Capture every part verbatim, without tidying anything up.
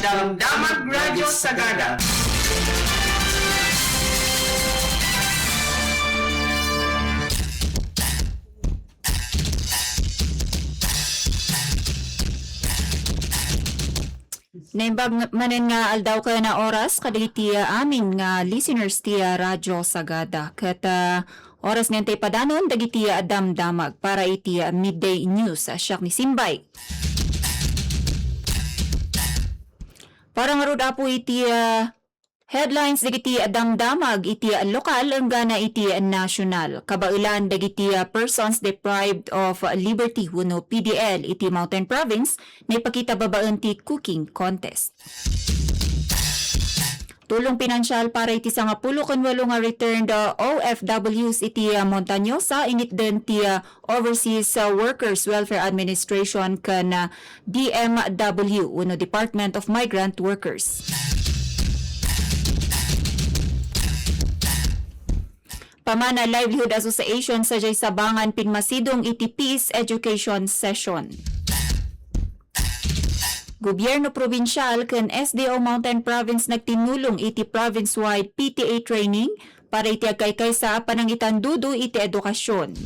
Damdamag Radyo Sagada. Naimbag manen nga aldaw ken oras kadagiti amin nga listeners ti Radyo Sagada. Ket, ah, oras ngayon tay padanon dagiti, ah, damdamag para iti, ah, midday news. Ah, siak ni Simbay. Para ngarud, Apo, iti, ah, headlines dagiti damdamag iti lokal enggana iti national. Kabaelan dagiti, ah, persons deprived of liberty wenno P D L iti Mountain Province, naipakita babaen ti cooking contest. Tulong pinansial para iti sangapulo ken walo nga returned, ah, O F Ws iti, ah, Montañosa, initden ti, ah, Overseas, uh, Workers Welfare Administration ken, uh, D M W wenno Department of Migrant Workers. Pamana Livelihood Association sadiay Sabangan pinmasidong iti peace education session. Gobyerno probinsial ken S D O Mountain Province nagtinulong iti province-wide P T A training para iti agkaykaysa a panangitandudo iti edukasyon.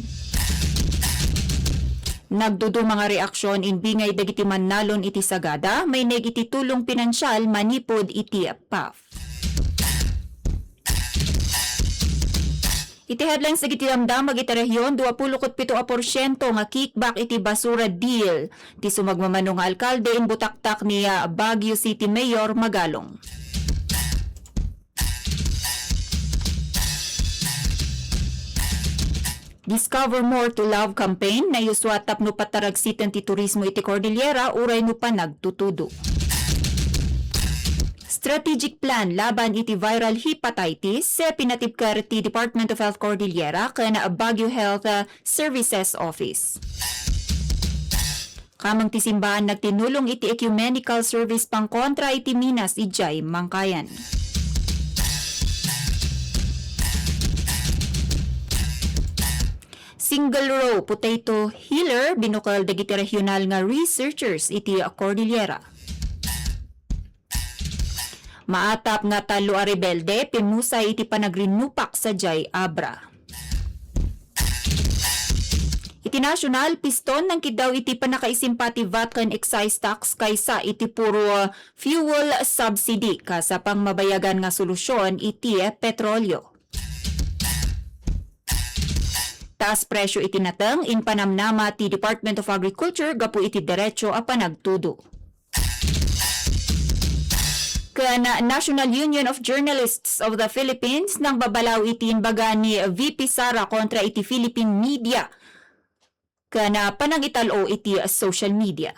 Nagduduma nga reaksion imbingay dagiti mannalon iti Sagada, maineg iti tulong pinansial manipud iti PAF. Iti headlines dagiti damdamag iti rehiyon, dua pulo ket pito a porsiento nga kickback iti basura deal. Ti sumagmamano nga alkalde, imbutaktak ni, ah, Baguio City Mayor Magalong. Discover More to Love campaign, naisua tapno pataragsiten ti turismo iti Cordillera, uray no panagtutudo. Strategic plan laban iti viral hepatitis, eh, pinatibker ti Department of Health Cordillera ken Baguio Health, eh, Services Office. Kameng ti simbahan nagtinulong iti ecumenical service pangkontra iti minas idiay Mangkayan. Single row potato healer binukel dagiti regional nga researchers iti Cordillera. Maatap nga tallo a rebelde pimmusay iti panagrinnupak sadiay Abra. Iti national, piston nangkiddaw iti pannakaisimpa ti VAT ken excise tax kaysa iti puro fuel subsidy kas pangmabayagan nga solusyon iti petrolio. Taas presyo iti nateng, impanamnama ti Department of Agriculture gapu iti derecho a panagtudo. Ken National Union of Journalists of the Philippines nangbabalaw iti imbaga ni V P Sara kontra iti Philippine media ken panangital-o iti social media.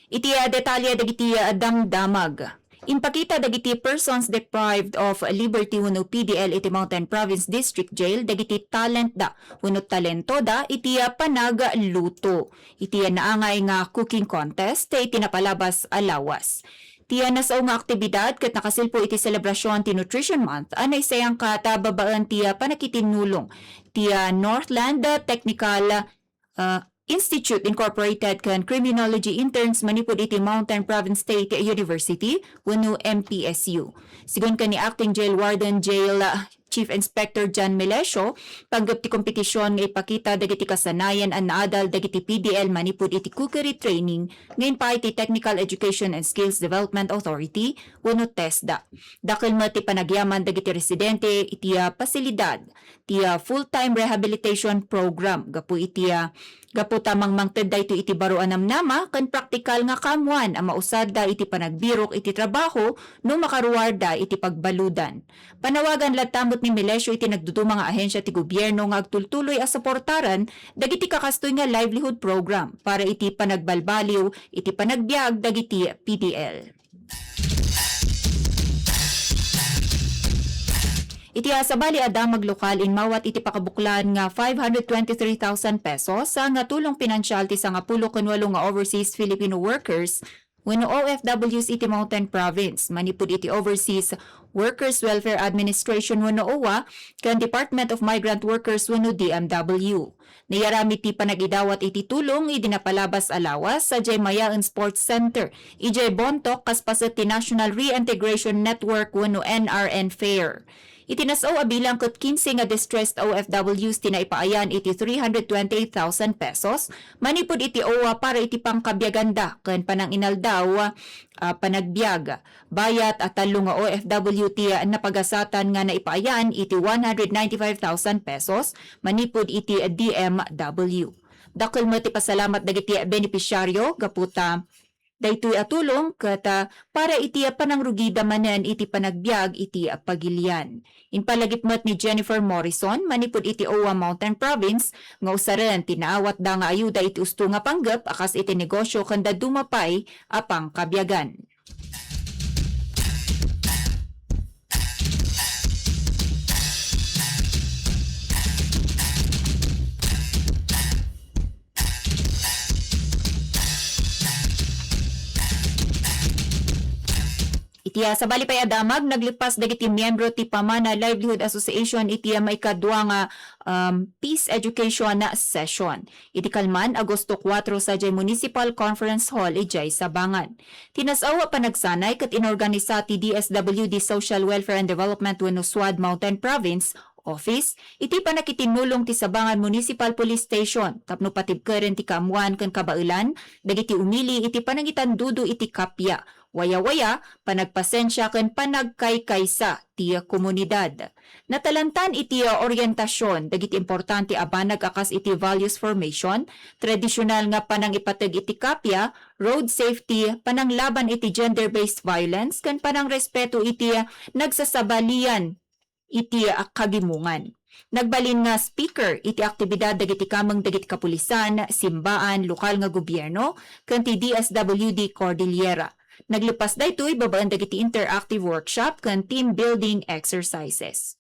Iti, ah, detalye dagiti, ah, damdamag. Impakita dagiti persons deprived of liberty wenno P D L iti Mountain Province District Jail dagiti talentda wenno talentoda iti, ah, panagluto. Iti, ah, naangay nga cooking contest iti napalabas a lawas. Ti, ah, nasao nga aktibidad ket nakasilpo iti selebrasion ti Nutrition Month a naisayangkat babaen ti, ah, panakitinulong ti, ah, Northland Technical ah, Institute Incorporated ken criminology interns manipud iti Mountain Province State University wenno M P S U. Sigun ken ni Acting Jail Warden Jail, ah, Chief Inspector John Melesio, panggep ti kompetision nga ipakita dagiti kasanayan a naadal dagiti P D L manipud iti cookery training nga impaay ti Technical Education and Skills Development Authority wenno TESDA. Dakkel met ti panagyaman dagiti residente iti, ah, pasilidad ti, ah, full-time rehabilitation program gapu iti, ah, gapu ta mangmangted daytoy iti baro a namnama ken praktikal nga kaammoan a mausadda iti panagbirok iti trabaho no makaruarda iti pagbaludan. Panawagan latta met ni Melesio iti nagduduma nga ahensia ti gobierno nga agtultuloy a suportaren dagiti kakastoy nga livelihood program para iti panagbalbaliw iti panagbiag dagiti P D L. Iti, ah, sabali a damag lokal, immawat iti pakabuklan nga five hundred twenty-three thousand pesos, ah, nga tulong pinansial ti sangapulo ken walo nga overseas Filipino workers wenno O F Ws iti Mountain Province, manipud iti Overseas Workers Welfare Administration wenno owa, ken Department of Migrant Workers wenno D M W. Nayaramid ti panagidawat iti tulong idi napalabas a lawas sadiay Mayaen Sports Center idiay Bontoc kas paset ti National Reintegration Network wenno N R N Fair. Iti nas-aw a bilang ket kinse nga distressed O F Ws ti naipaayan iti three hundred twenty-eight thousand pesos manipud iti owa para iti pangkabiaganda ken pananginaldaw a panagbiag. Bayat a tallo nga O F W ti napagasatan nga naipaayan iti one hundred ninety-five thousand pesos manipud iti D M W. Dakkel met ti pasalamat dagiti benepisyaryo gapu ta daytoy a tulong ket, ah, para iti panangrugida manen iti panagbiag iti pagilian. Impalagip met ni Jennifer Morrison manipud iti Owa Mountain Province nga usaren ti naawatda nga ayuda iti usto nga panggep a kas iti negosyo ken dadduma pay a pangkabiagan. Iti, ah, sabali pay a damag, naglepas dagiti miyembro ti Pamana Livelihood Association iti, ah, maikadua nga, um, Peace Education Session. Iti kalman, Agosto kuwatro, sadiay Municipal Conference Hall idiay Sabangan. Ti nas-aw a panagsanay ket inorganisa ti D S W D Social Welfare and Development wenno SWAD Mountain Province Office iti pannakitinnulong ti Sabangan Municipal Police Station tapno patibkeren ti kaammoan ken kabaelan dagiti umili iti panangitandudo iti kappia, wayawaya, panagpasensia ken panagkaykaysa ti komunidad. Natalantan iti orientasion dagiti importante a banag a kas iti values formation, tradisyonal nga panangipateg iti kappia, road safety, pananglaban iti gender-based violence, ken panangrespeto iti nagsasabalian iti kagimongan. Nagbalin nga speaker iti aktibidad dagiti kameng dagiti kapulisan, simbaan, lokal nga gobierno, ken ti D S W D Cordillera. Naglepas daytoy babaen dagiti interactive workshop ken team building exercises.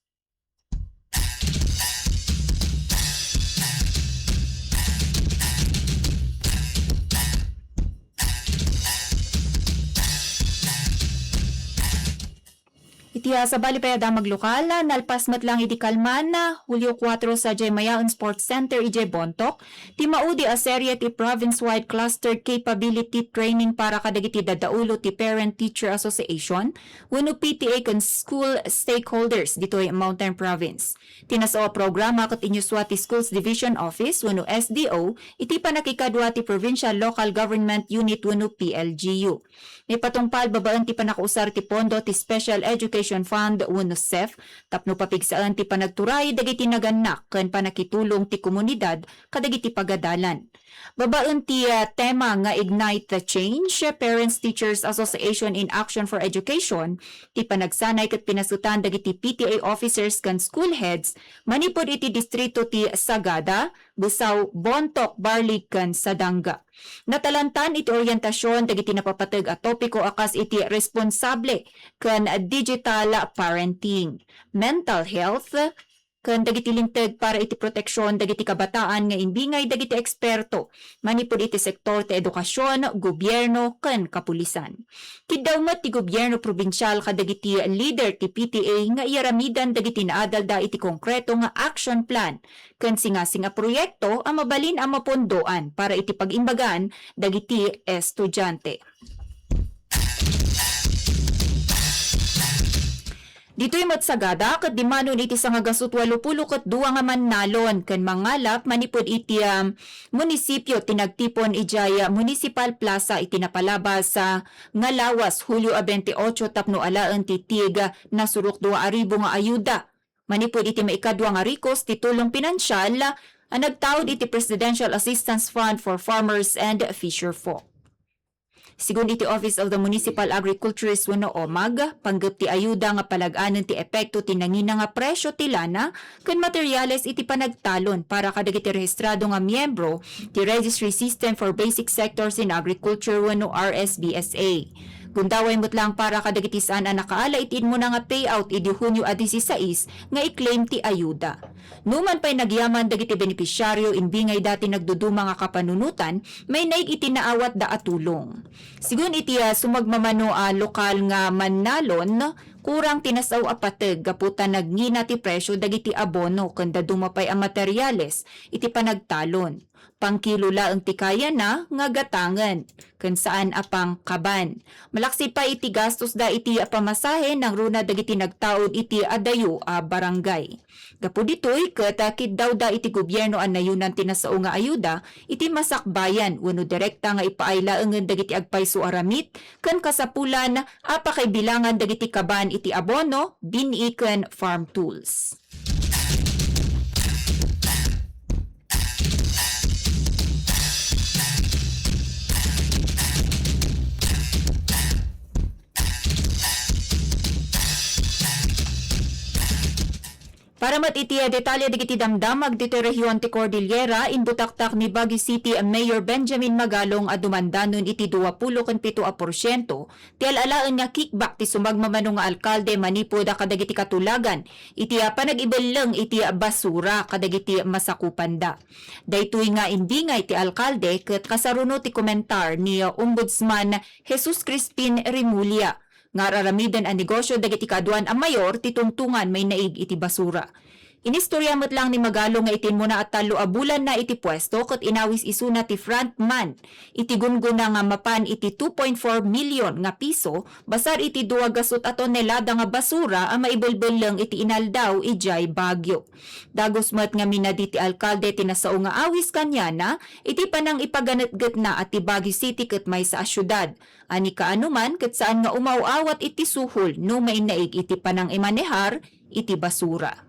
Iti, ah, sabali pay a damag lokal, ah, nalpas met lang idi kalman, ah, Hulio kuwatro sadiay Mayaen Sports Center idiay Bontoc, ti maudi a serie ti province-wide cluster capability training para kadagiti daddaulo ti Parent Teacher Association wenno P T A ken school stakeholders ditoy Mountain Province. Ti nas-aw a programa ket inyusua ti Schools Division Office wenno S D O iti pannakikadua ti Provincial Local Government Unit wenno P L G U. Naipatungpal babaen ti pannakausar ti pondo ti Special Education Fund wenno SEF tapno papigsaen ti panagturay dagiti nagannak ken pannakitulong ti komunidad kadagiti pagadalan. Babaen ti, ah, tema nga Ignite the Change, Parents Teachers Association in Action for Education, ti panagsanay ket pinasetan dagiti P T A officers ken school heads manipud iti distrito ti Sagada, Besao, Bontoc, Barlig, ken Sadanga. Natalantan iti orientasion dagiti napapateg a topiko a kas iti responsable ken digital parenting, mental health, ken dagiti linteg para iti proteksion dagiti kabataan nga imbingay dagiti eksperto manipud iti sektor ti edukasion, gobierno, ken kapulisan. Kiddaw met ti gobierno probinsial kadagiti lider ti P T A nga iyaramidan dagiti naadalda iti konkreto nga action plan ken singasing a proyekto a mabalin a mapondoan para iti pag-imbagan dagiti estudiante. Ditoy met Sagada ket dimmanon iti sangagasut walupulo ket dua nga mannalon ken mangalap manipud iti, um, munisipio ti nagtipon idiay, uh, Municipal Plaza iti napalabas, uh, nga lawas, Hulio a twenty-eight tapno alaen ti tig nasurok dua a ribu nga ayuda manipud iti maikadua nga rikos ti tulong pinansial a nagtaud iti Presidential Assistance Fund for Farmers and Fisherfolk. Sigun iti Office of the Municipal Agriculturist wenno OMAG, panggep ti ayuda nga palag-anen ti epekto ti nangina nga presio ti lana ken materyales iti panagtalon para kadagiti rehistrado nga miyembro ti Registry System for Basic Sectors in Agriculture wenno R S B S A. Gundaway met laeng para kadagiti saan a nakaala iti immuna nga payout idi Hunio a disisais nga i-claim ti ayuda. Numan pay nagyaman dagiti benepisyaryo, imbingay dati nagduduma nga kapanunotan, mainaig iti naawatda a tulong. Sigun iti, ah, sumagmamano a lokal nga mannalon, kurang ti nasao a pateg gapu ta nagngina ti presyo dagiti abono ken daduma pay a materiales iti panagtalon. Pangkilo laeng ti kayana nga gatangen, ken saan a pangkaban. Malaksid pay iti gastosda iti pamasahe nangruna dagiti nagtaud iti adayo a barangay. Gapu ditoy, ket, ah, kiddawda iti gobierno a nayonan ti nasao nga ayuda iti masakbayan wenno direkta nga ipaay laengen dagiti agpayso a ramit ken kasapulan a pakaibilangan dagiti kaban iti abono, bin-i ken farm tools. Para met iti detalye dagiti damdamag ditoy rehiyon ti Cordillera, imbutaktak ni Baguio City Mayor Benjamin Magalong a dumandanon iti dua pulo ken pito a porsiento ti al-alaen nga kickback ti sumagmamano nga alkalde manipud a kadagiti katulagan iti, ah, panag-ibelleng iti basura kadagiti masakupanda. Daytoy nga imbingay ti alkalde ket kasaruno ti komentar ni, ah, Ombudsman Jesus Crispin Remulla nga ar-aramiden a negosyo dagiti kaaduan a mayor ti tungtungan mainaig iti basura. Inistorya met laeng ni Magalong nga iti immuna a tallo a bulanna iti puesto ket inawis isuna ti frontman iti gunggona nga mapan iti two point four million nga piso basar iti dua gasut a tonelada nga basura a maibelbelleng iti inaldaw idiay Baguio. Dagus met nga minadi ti alkalde ti nasao nga awis kaniana iti panangipaganetgetna a ti Baguio City ket maysa a siudad a ni kaano man ket saan nga umaaw-awat iti suhol no mainaig iti panangimanehar iti basura.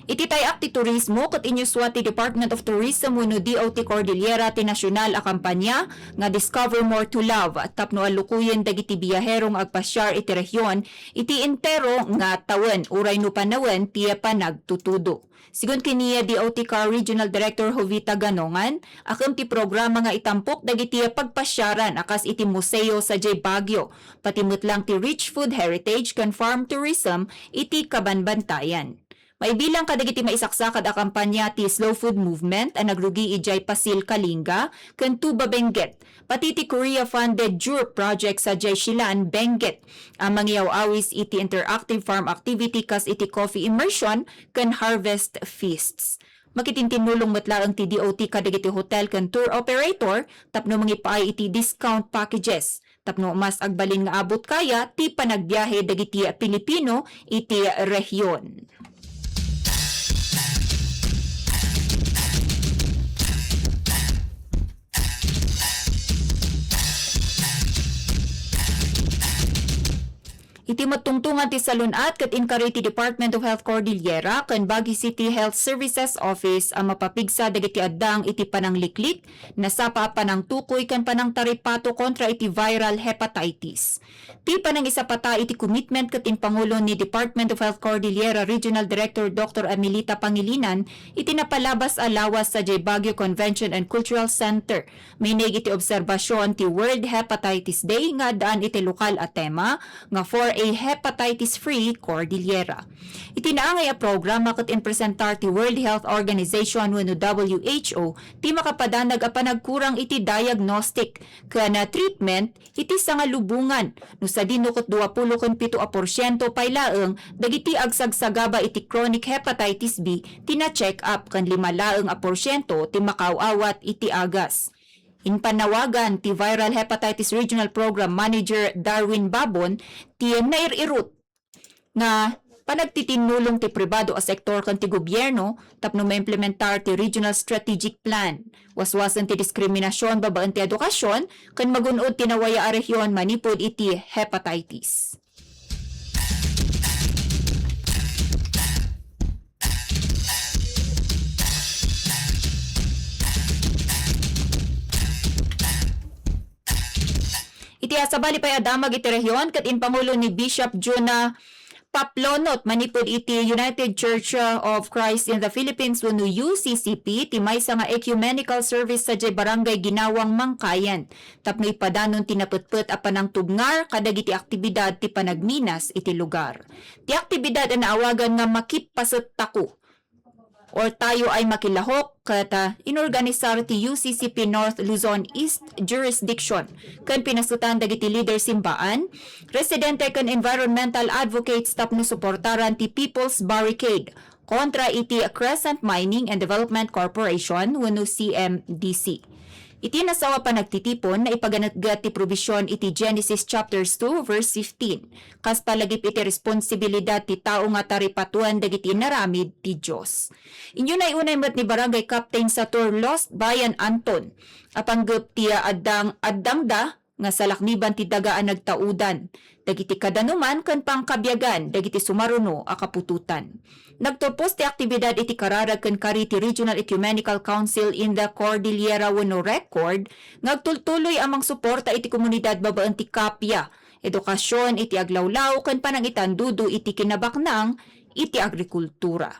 Iti tay-ak ti turismo ket inyusua ti Department of Tourism wenno D O T Cordillera ti nasional a kampanya nga Discover More to Love tapno allukoyen dagiti biyahero nga agpasiar iti rehiyon iti entero nga tawen uray no panawen ti panagtutudo. Sigun ken ni D O T CAR Regional Director Jovita Ganongan, akem ti programa nga itampok dagiti pagpasiaran a kas iti museo sadiay Baguio, pati met laeng ti rich food heritage ken farm tourism iti kabanbantayan. Maibilang kadagiti maisaksakad a kampanya ti Slow Food Movement a nagrugi idiay Pasil, Kalinga, ken Tuba, Benguet, pati ti Korea-funded Jur Project sadiay Silan, Benguet, a mangiaw-awis iti interactive farm activity kas iti coffee immersion ken harvest feasts. Makitintinnulong met laeng ti D O T kadagiti hotel ken tour operator tapno mangipaay iti discount packages tapno mas agbalin nga abot kaya ti panagbiahe dagiti Pilipino iti rehiyon. Iti matungtungan ti salun-at ket inkari ti Department of Health Cordillera ken Baguio City Health Services Office a mapapigsa dagiti addang iti panangliklik, nasapa a panangtukoy ken panangtaripato kontra iti viral hepatitis. Ti panangisapata iti commitment ket impangulo ni Department of Health Cordillera Regional Director Doctor Amelita Pangilinan iti napalabas a lawas sadiay Baguio Convention and Cultural Center. Mainaig iti obserbasion ti World Hepatitis Day nga addaan iti lokal a tema nga For a Hepatitis-Free Cordillera. Iti naangay a programa ket impresentar ti World Health Organization wenno W H O ti makapadanag a panagkurang iti diagnostic ken treatment iti sangalubongan no sadino ket dua pulo ken pito a porsiento pay laeng dagiti agsagsagaba iti chronic hepatitis B ti na-check up ken lima laeng a porsiento ti makaaw-awat iti agas. Impannawagan ti Viral Hepatitis Regional Program Manager Darwin Babon ti nair-irut nga panagtitinnulong ti pribado a sektor ken ti gobierno tapno maimplementar ti Regional Strategic Plan. Waswasen ti diskriminasion babaen ti edukasyon ken magun-od ti nawaya a rehiyon manipud iti hepatitis. Iti a sabali pay a damag iti rehiyon ket impangulo ni Bishop Jonah Paplonot manipud iti United Church of Christ in the Philippines wenno U C C P ti maysa nga ecumenical service sadiay Barangay Ginawang Mangkayan tapno ipadanon ti napetpet a panangtubngar kadagiti aktibidad ti panagminas iti lugar. Ti aktibidad a naawagan nga Makippasettako or Tayo ay Makilahok ket, ah, inorganisar ti U C C P North Luzon East Jurisdiction ken pinasetan dagiti leader simbaan, residente ken environmental advocates tapno suportaran ti People's Barricade kontra iti Crescent Mining and Development Corporation wenno C M D C. Iti nasao a panagtitipon, naipaganetget ti probision iti Genesis chapters two, verse fifteen. Kasta lagip iti responsibilidad ti tao nga taripatoen dagiti inaramid ti Dios. Inyo nay-unay met ni Barangay Captain Satur Lost Bayan Anton a panggep ti addang-, addangda nga salakniban ti daga a nagtaudan dagiti kadanuman ken pangkabiagan dagiti sumaruno a kaputotan. Nagturpos ti aktibidad iti kararag ken kari ti Regional Ecumenical Council in the Cordillera wenno RECORD nga agtultuloy a mangsuporta iti komunidad babaen ti kappia, edukasyon iti aglawlaw ken panangitandudo iti kinabaknang iti agrikultura.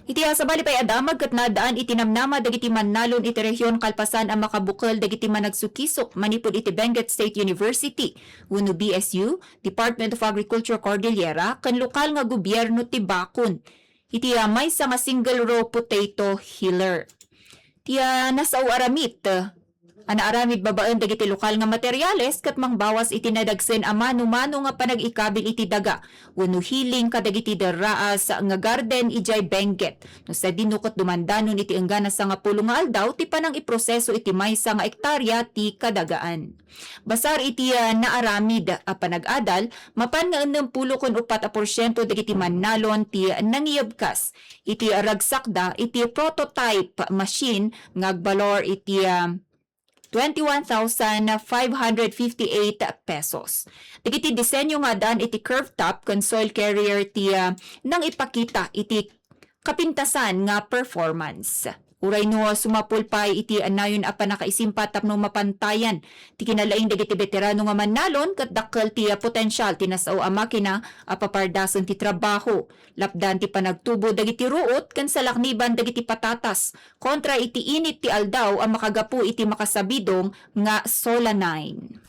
Iti, ah, sabali pay a damag ket naaddaan iti namnama dagiti mannalon iti rehion kalpasan a makabukel dagiti managsukisok manipud iti Benguet State University wenno B S U, Department of Agriculture Cordillera, ken lokal nga gobierno ti bakon iti, ah, maysa nga single row potato header. Ti, ah, nasao aramid, ah, a naaramid babaen dagiti lokal nga materiales ket mangbawas iti nadagsen a mano-mano nga panag-ikabil iti daga wenno healing kadagiti derraas nga garden idiay Benguet. No sadino ket dumandanon iti enggana sangapulo nga aldaw ti panangiproseso iti maysa nga ektarya ti kadagaan. Basar iti, ah, naaramid a panag-adal, mapan nga ennem pulo ken uppat a porsiento dagiti mannalon ti nangiyebkas iti ragsakda iti prototype machine nga agbalor iti, ah, twenty-one thousand five hundred fifty-eight pesos. Dagiti disenyo nga addaan iti curve top ken soil carrier ti, ah, nangipakita iti kapintasan nga performance. Uray no sumapul pay iti nayon a pannakaisimpat tapno mapantayan ti kinalaing dagiti veterano nga mannalon ket dakkel ti potensial ti nasao a makina a papardasen ti trabaho. Lapdan ti panagtubo dagiti ruot ken salakniban dagiti patatas kontra iti init ti aldaw a makagapu iti makasabidong nga solanine.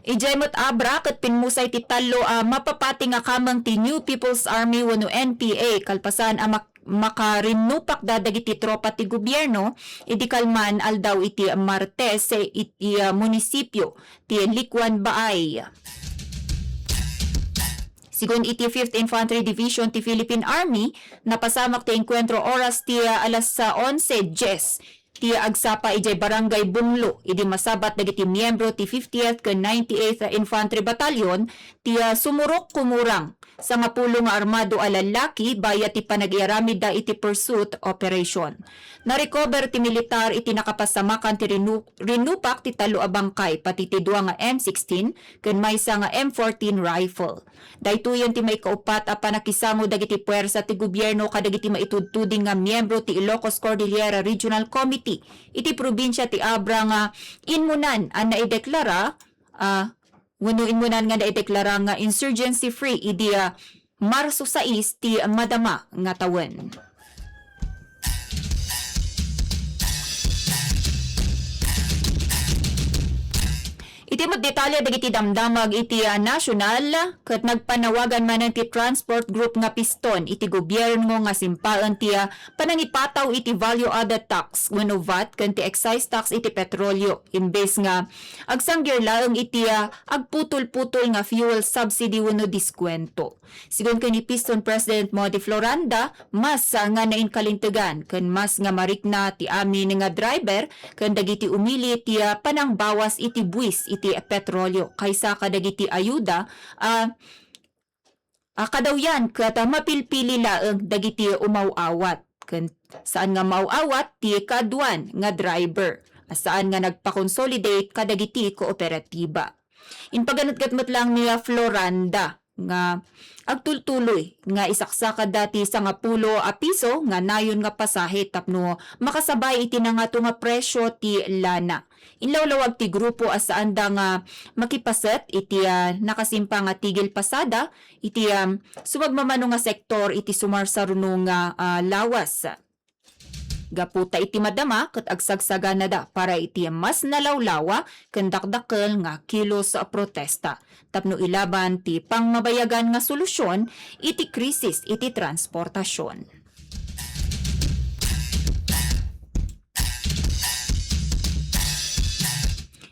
Idiay met Abra ket pimmusay ti tallo a mapapati nga kameng ti New People's Army wenno N P A kalpasan a mak-, makarinnupakda dagiti tropa ti gobierno idi kalman aldaw iti Martes iti, ah, munisipio ti Licuan Baay. Sigun iti Fifth Infantry Division ti Philippine Army, napasamak ti engkuentro oras ti, ah, alas, ah, onse dies ti agsapa idiay Barangay Bunglo, idi masabat dagiti miyembro ti fiftieth ken ninety-eighth Infantry Battalion ti, ah, sumurok kumurang sangapulo nga armado a lallaki bayat ti panag-iaramidda iti pursuit operation. Narecover ti militar iti nakapasamakan ti rinu-, rinupak ti tallo a bangkay, pati ti dua nga M sixteen ken maysa nga M fourteen rifle. Daytoyen ti maikaupat a panakisango dagiti puwersa ti gobierno kadagiti maitudtuding nga miyembro ti Ilocos Cordillera Regional Committee iti probinsia ti Abra nga inmunan a naideklara, ah, wenno inmunan nga naideklara nga insurgency free idi, ah, Marso sais ti madama nga tawen. Iti met detalye dagiti damdamag iti, ah, national, ket nagpanawagan manen ti transport group nga Piston iti gobierno nga simpaen ti, ah, panangipataw iti value added tax wenno vat ken ti excise tax iti petrolio, imbes nga agsanggier laeng iti, ah, agputol-putol nga fuel subsidy wenno diskwento. Sigun ken ni Piston President Modi Floranda, mas, ah, nga nainkalintegan ken mas nga marikna ti amin nga driver ken dagiti umili ti, ah, panangbawas iti buis iti petrolio kaysa kadagiti ayuda, ah, ah, kadawyan ket, ah, mapilpili laeng dagiti umaw-awat ken saan nga maaw-awat ti kaaduan nga driver, ah, saan nga nagpa-consolidate kadagiti kooperatiba. Impaganetget met laeng ni, ah, Floranda nga agtultuloy nga isaksakada ti sangapulo a piso nga nayon nga pasahe tapno makasabay iti nangato nga presyo ti lana. Inlawlawag ti grupo a saanda nga makipaset iti, ah, nakasimpa nga tigil pasada iti, um, sumagmamano nga sektor iti sumarsaruno nga, ah, lawas. Gapu ta iti madama ket agsagsaganada para iti mas nalawlawa ken dakdakkel nga kilos a protesta tapno ilaban ti pangmabayagan nga solusyon iti krisis iti transportasyon.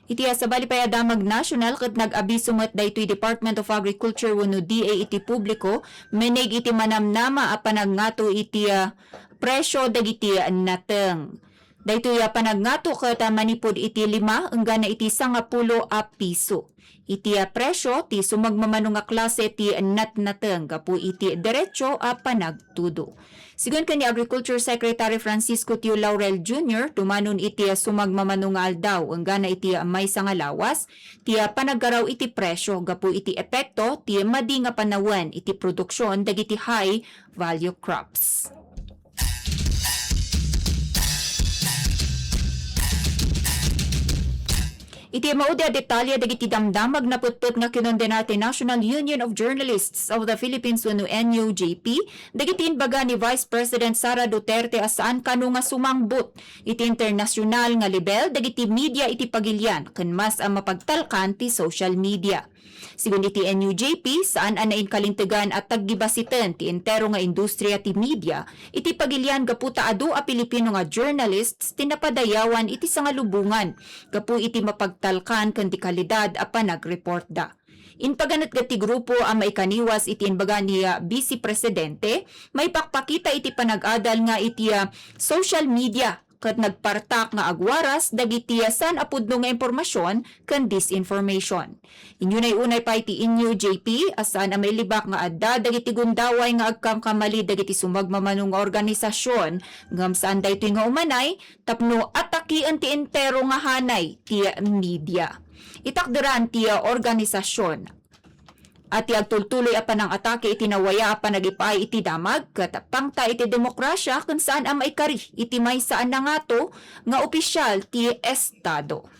Iti, ah, sabali pay a damag national ket nag-abiso met daytoy Department of Agriculture wenno D A iti publiko, menig iti manamnama a panagngato iti, ah, presyo dagiti nateng. Daytoy a panagngato ket, ah, manipud iti lima enggana iti sangapulo a piso. Iti, ah, presyo ti sumagmamano nga klase ti natnateng gapu iti derecho a panagtudo. Sigun ken ni Agriculture Secretary Francisco Tio Laurel Junior, dumanon iti, ah, sumagmamano nga aldaw enggana iti, ah, maysa nga lawas ti, ah, panaggaraw iti presyo gapu iti epekto ti madi nga panawen iti produksion dagiti high value crops. Iti maudi a detalye dagiti damdamag naputput nga kinondena ti National Union of Journalists of the Philippines wenno N U J P, dagiti inbaga ni Vice President Sara Duterte a saan kano nga sumangbut iti internasyonal nga lebel dagiti media iti pagilian ken mas a mapagtalkan ti social media. Sigun iti N U J P, saan a nainkalintegan a taggibasiten ti entero nga industriya ti media iti pagilian gapu ta adu a Pilipino nga journalists ti napadayawan iti sangalubongan gapu iti mapagtalkan ken ti kalidad a panagreportda. Inpaganet ket ti grupo a maikaniwas iti inbaga ni, ah, Vice Presidente, maipakpakita iti panag-adal nga iti, ah, social media ket nagpartak nga agwaras dagiti saan a pudno nga impormasyon ken disinformation. Inyunay-unay pay ti N U J P a saan a mailibak nga adda dagiti gundaway nga agkamkamali dagiti sumagmamano nga organisasyon ngem saan daytoy nga umanay tapno atakien ti entero nga hanay ti media. Itakderan ti organisasyon a ti agtultuloy a panangatake iti nawaya a panagip-ay iti damag ket pangta iti demokrasia ken saan a maikari iti maysa a nangato nga opisyal ti estado.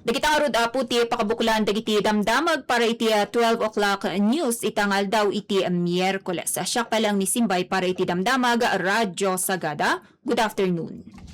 Dagita ngarud, Apo, ti pakabuklan dagiti damdamag para iti, ah, twelve o'clock news ita nga aldaw iti Miyerkules. Siak pay laeng ni Simbay para iti damdamag Radyo Sagada. Good afternoon.